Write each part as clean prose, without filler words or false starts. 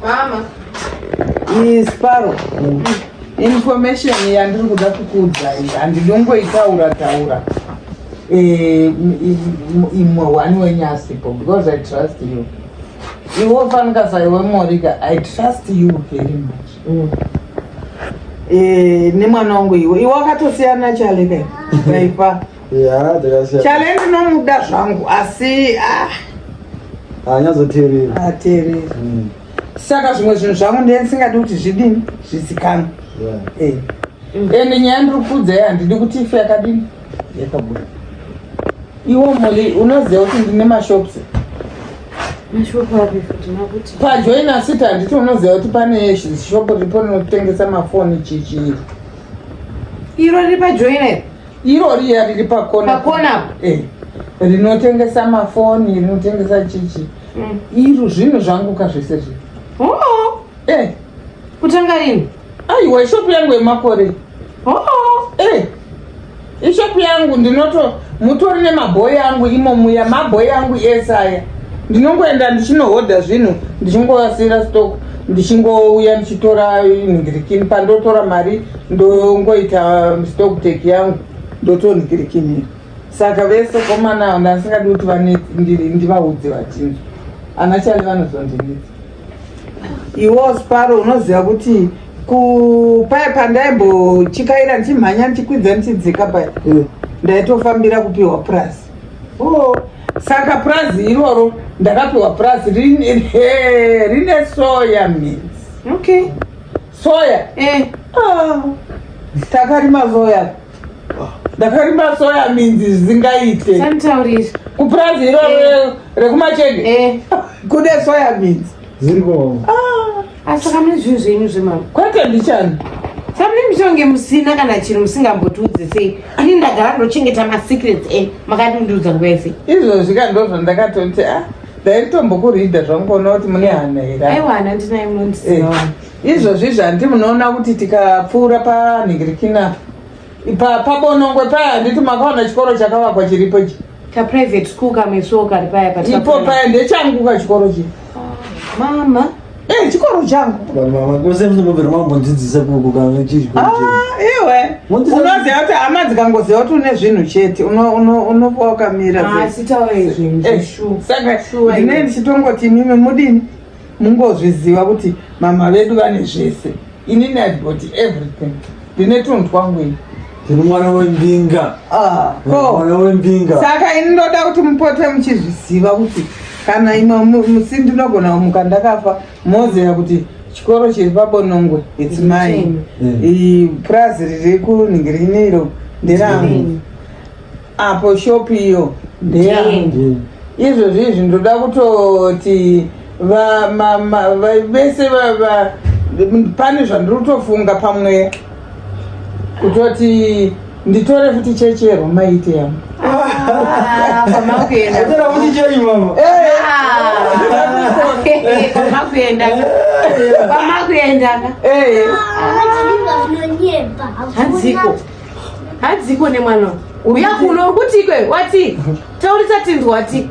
Mama. Sparrow. Information yandiri kuda kukuudza iyi handidi kungoitaura taura eh, imwe one wenyu asipo because I trust you. Iwe fanika saiwe Morika, I trust you very much. Eh, nemwana wangu iwe iwe wakatosiyana Chale kai raifa Ya, takasiyana. Chale ndinomuda zvangu asi ah, Haanyazoteereri. ateereri. Saka zvimwe zvinhu zvangu ndiye ndisingadi kuti zvidini zvizikanwe. Eh. Ende nyaya ndiri kuudzai handidi kuti ife yakadini yakabuda. Iwe Moli unoziva kuti ndine mashops Mashoko api futi makuti? pajoina city handiti unoziva kuti pane shop ripo rinotengesa mafoni chichii Iro riri pajoina iri. Iro riya riri pakona. Pakona apo. Eh. Rinotengesa mafoni, rinotengesa chichi. Iro zvinhu zvangu kazvese zvi. Oh, Eh. kutanga rini? Aiwa, ishopu yangu yemakore. Oh, Eh. Ishopu yangu ndinoto mutori nemabhoyi angu imomuya mabhoyi angu ese aya. Ndinongoenda ndichinohodha zvinhu ndichingovasiyira stock ndichingouya ndichitora nhingirikini pandotora mari ndongoita stock take yangu ndotonhingirikinira. Saka vese komana ndasingadi kuti ndivaudze vachinzwa. Ana Chale vanozondinetsa. Iwo Sparrow unoziva kuti kupaya pandaimbochikaira ndichimhanya ndichikwidza ndichidzika paya ndaitofambira kupiwa purazi. Oh, saka purazi iroro ndakapiwa purazi rine soya minzi. Okay. Soya. Eh. Ah, takarima soya. Ndakarima soya minzi zvisingaite. Sanditaurira. Kupurazi iroro rekumachenge Eh. kune soya minzi. Ziriko. Asi saka mune zvinhu zvenyu zvemama. Kwete ndichani. Saka mune mishonge musina kana chiro musingambotiudze sei. Ini ndagara ndochengeta masecrets enyu makandindiudza nguva yese. Izvozvi ka ndozvandakatoti ah ndaitombokuridha zvangu kuona kuti mune hana here. Aiwa hana ndinayo munondiziva. Izvozvi zvandi munoona kuti tikapfuura panhingirikina apa pabonongwe paya handiti makaona chikoro chakavakwa chiripo ichi. Ka private school kamesuwo kari paya Ipo paya ndechangu kachikoro chi. Mama. Eh, chikoro changu. Vanhu mama kose munombobvira mambondidzidzisa kukana chii Ah, iwe unoziva kuti hama dzikangoziva kuti une zvinhu chete unopa wakamira. Asi taure zvinhu Eh, zveshuwa. Saka Shuwa ndine iwe. ndichitongoti imimi mudini mungozviziva kuti mama vedu vane zvese. Inini I've got everything. Ndine tunhu twangu ini. Ndiri mwana wembinga. Ah, ko. Mwana wembinga. Saka ini ndoda kuti mupote muchizviziva kuti kana imwe musi ndinogona kumuka ndakafa moziva kuti chikoro chiri pabonongwe it's mine. Purazi riri kunhingirini iro nderangu. Apo shopu iyo ndeyangu. Izvozvi izvi ndoda kutoti vese pane zvandiri kutofunga pamweya kutoti nditore futi chechi yeRoma iite yangu. Kwamakuenda. Atora futi chechi mama. Kwamakuenda. Kwamakuenda. Eh. Hadziko. Hadziko nemwana. Uya kuno kuti ikwe wati taurisa tinzwa wati.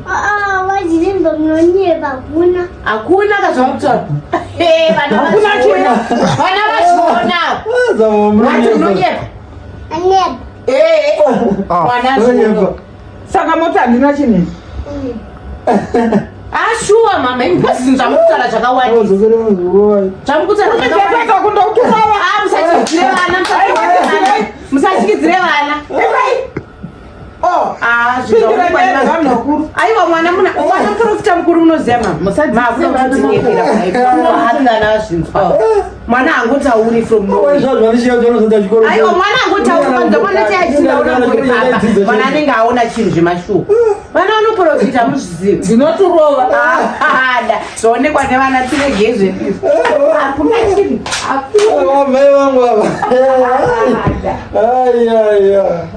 Vachirimba munonyepa hakuna. Hakuna kazvamutaura. Eh, vana vazviona. Vana vazviona. Wati unonyepa. Anyepa. Eh. Mwana azviona. Saka mota handina chinhu. Ashuwa mama, imi because zvinhu zvamukutaura zvakawandisa. Zvamukutaura zvakawandisa. Kundokuturava. Ah, musatyidzire vana, musatyidzire vana. Musatyidzire vana. Oh, Ah, zvinhu vakuru. Aiwa mwana muna mwana muprofita mukuru munoziva mama. Musadzidzise vana Makunotinyepera azvinzwa. Mwana hangotauri from nowhere. Aiwa mwana hangotauri kwanza mwana chaichitaura muri papa. Mwana anenge aona chinhu zvemashuwa. Vana vanoprofita muzvizivi. Ndinoturova. Ada zvaonekwa nevana tiregei zvedu. Hakuna chinhu. Hakuna. Mai vangu ava. Ada. Ai ai ai.